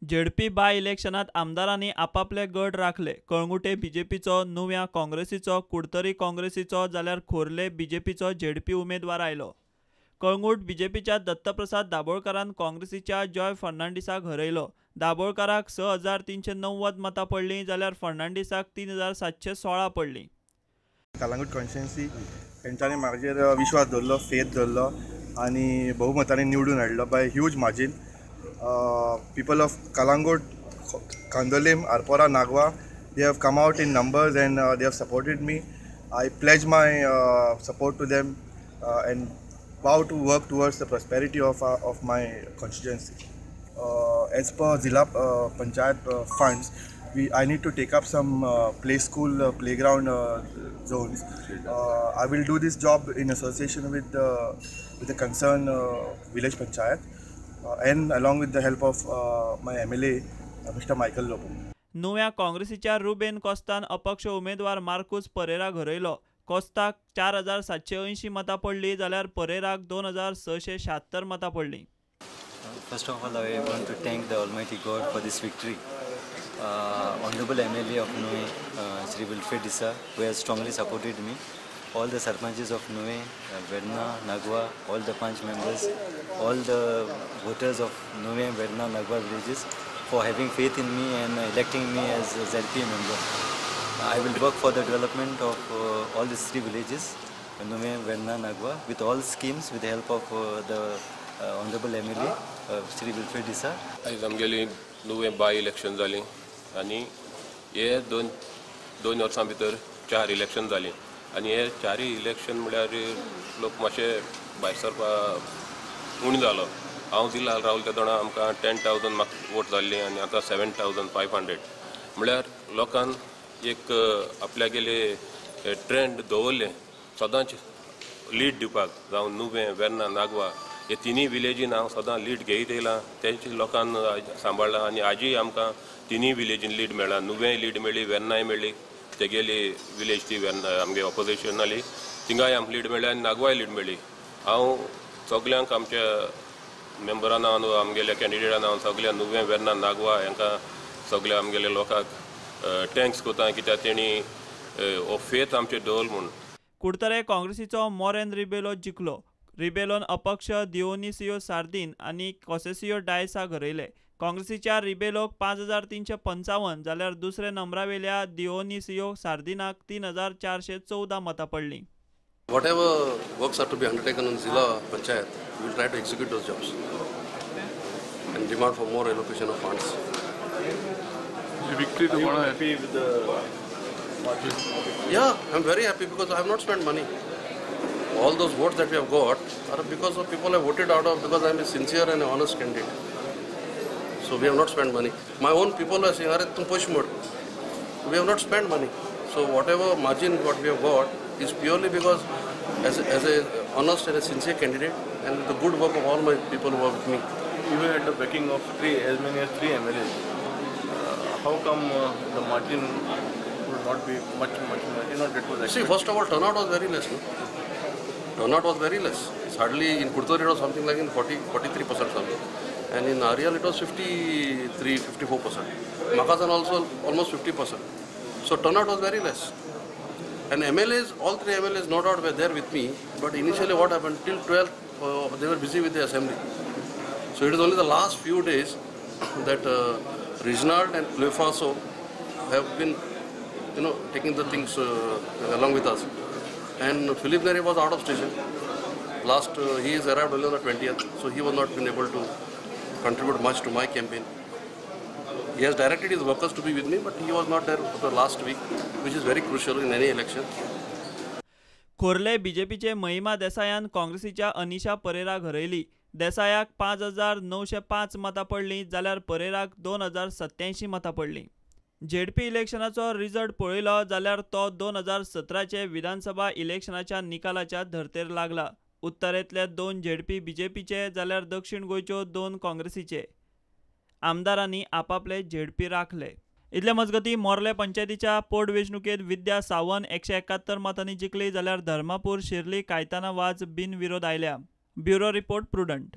ZP बाय इलेक्शनात आमदारांनी आपापले गड राखले. कळंगुटे बीजेपीचो, नुव्या काँग्रेसीचो, कुडतरी काँग्रेसीचो जाल्यार खोर्ले बीजेपीचो झेडपी उमेदवार आयलो. कळंगूट बीजेपीच्या दत्तप्रसाद दाभोळकरान काँग्रेसीच्या जॉय फर्नांडीसाक हरयलो. दाभोळकराक 6390 मतां पडलीं जाल्यार फर्नांडीसाक 3716 पडलीं. कलांगूट कॉन्स्टिट्युएन्सी तेंच्यांनी म्हाजेर विश्वास दवरलो, फेथ दवरलो आनी बहुमतांनी निवडून हाडलो by huge margin. People of Calangute, Candolim, Arpora, Nagwa, they have come out in numbers and they have supported me. I pledge my support to them and vow to work towards the prosperity of my constituency. As per Zilla Panchayat funds, I need to take up some play school playground zones. I will do this job in association with the concerned village panchayat and along with the help of my MLA, Mr. Michael Lobo. नुव्या काँग्रेसीच्या Reuben कोस्तान अपक्ष उमेदवार मार्कुस परेराक हरयलो. कोस्ताक 4780 मतां पडलीं जाल्यार परेराक 2676 मतां पडलीं. First of all, I want to thank the Almighty God for this victory. Honorable MLA of Nuvem, Shri Wilfred D'Sa, who has strongly supported me, all the sarpanches of Nuvem, Verna, Nagwa, all the panch members, all the voters of Nuvem, Verna, Nagwa villages for having faith in me and electing me as a ZP member. I will work for the development of all these three villages, Nuvem, Verna, Nagwa, with all schemes with the help of the Honorable MLA, Shri Wilfred D'Sa. आयज आमगेली नुवें by election जाली आनी हे दोन दोन वर्सां भितर चार इलेक्शन जालीं आनी हे चारूय इलेक्शन म्हळ्यार लोक मातशे भायर सरपा उणें जालो. हांव जिल्ला रावलो तेदोना आमकां 10,000 म्हाका वोट जाल्ली आनी आतां 7500 म्हळ्यार लोकान एक आपल्यागेले ट्रेंड दवरलें सदांच लीड दिवपाक. जावं नुवें, वेर्ना, नागवा हे तिनूय विलेजीन हांव सदां लीड घेयत येयलां. तेंचे लोकान सांबाळ्ळां आनी आजूय आमकां तिनूय विलेजीन लीड मेळ्ळा. नुवेंय लीड मेळ्ळी, वेर्नाय मेळ्ळी, तेगेली विलेज ती वेर्ना आमगे ऑपोजिशनाली थिंगाय आमकां लीड मेळ्ळी आनी नागवाय लीड मेळ्ळी. हांव सगल्यांक आमच्या मेंबरां नांवान, आमगेल्या कॅन्डिडेटा नांवान सगल्या नुवें, वेर्ना, नागवा हांकां सगल्या आमगेल्या लोकांक thanks करता कित्याक तेणी हो फेथ आमचेर दवरलो म्हूण. कुडतरे काँग्रेसीचो मोरेन रिबेलो जिखलो. रिबेलोन अपक्ष दिओनिसियो सार्दीन आनी कॉसेसियो डायसाक हरयले. काँग्रेसीच्या रिबेलोक 5355 जाल्यार दुसऱ्या नंबरावेल्या दिओनिसियो सार्दिनाक 3414 मतां पडलीं. Whatever works are to be undertaken on Zilla Panchayat, we will try to execute those jobs and demand for more allocation of funds. Victory to Are you happy with the margin? Yeah, I'm very happy because I have not spent money. All those votes that we have got are because of people have voted out of because I am a sincere and honest candidate. So we have not spent money. My own people are saying, "Arey, tum push more." We have not spent money. So whatever margin what we have got is purely because as a honest and a sincere candidate and the good work of all my people who are with me. You had the backing of three, as many as three MLAs. How come the margin would not be much, much more? That was See, first of all, turnout was very less. No? Turnout was very less. It's hardly in Curtorim it was something like in 40, 43% something. And in Ariel it was 53, 54%. Makassar also almost 50%. So turnout was very less. And MLAs, all three MLAs no doubt were there with me, but initially what happened, till 12th they were busy with the assembly. So it is only the last few days that Reginald and Cleofaso have been, taking the things along with us. And Philip Neri was out of station. Last, he has arrived only on the 20th, so he was not been able to contribute much to my campaign. He has directed his workers to be with me, but he was not there for the last week, which is very crucial in any election. Khorle बीजेपीचे महिमा देसायान काँग्रेसीच्या अनिशा परेराक हरयली. देसायाक 5905 मतां पडलीं जाल्यार परेराक 2087 मतां पडलीं. ZP इलेक्शनाचो result पळयलो जाल्यार तो 2017चे विधानसभा इलेक्शनाच्या निकालाच्या धर्तेर लागला. उत्तरेंतले 2 झेडपी बीजेपीचे जाल्यार दक्षिण गोंयच्यो 2 काँग्रेसीचे. आमदारांनी आपापले झेडपी राखले. इतले मजगती मोर्ले पंचायतीच्या पोटवेंचणुकेंत विद्या सावंत 171 मतांनी जिखली जाल्यार धर्मापूर शिर्ली कायताना वाज बिनविरोध आयल्या. Bureau report, Prudent.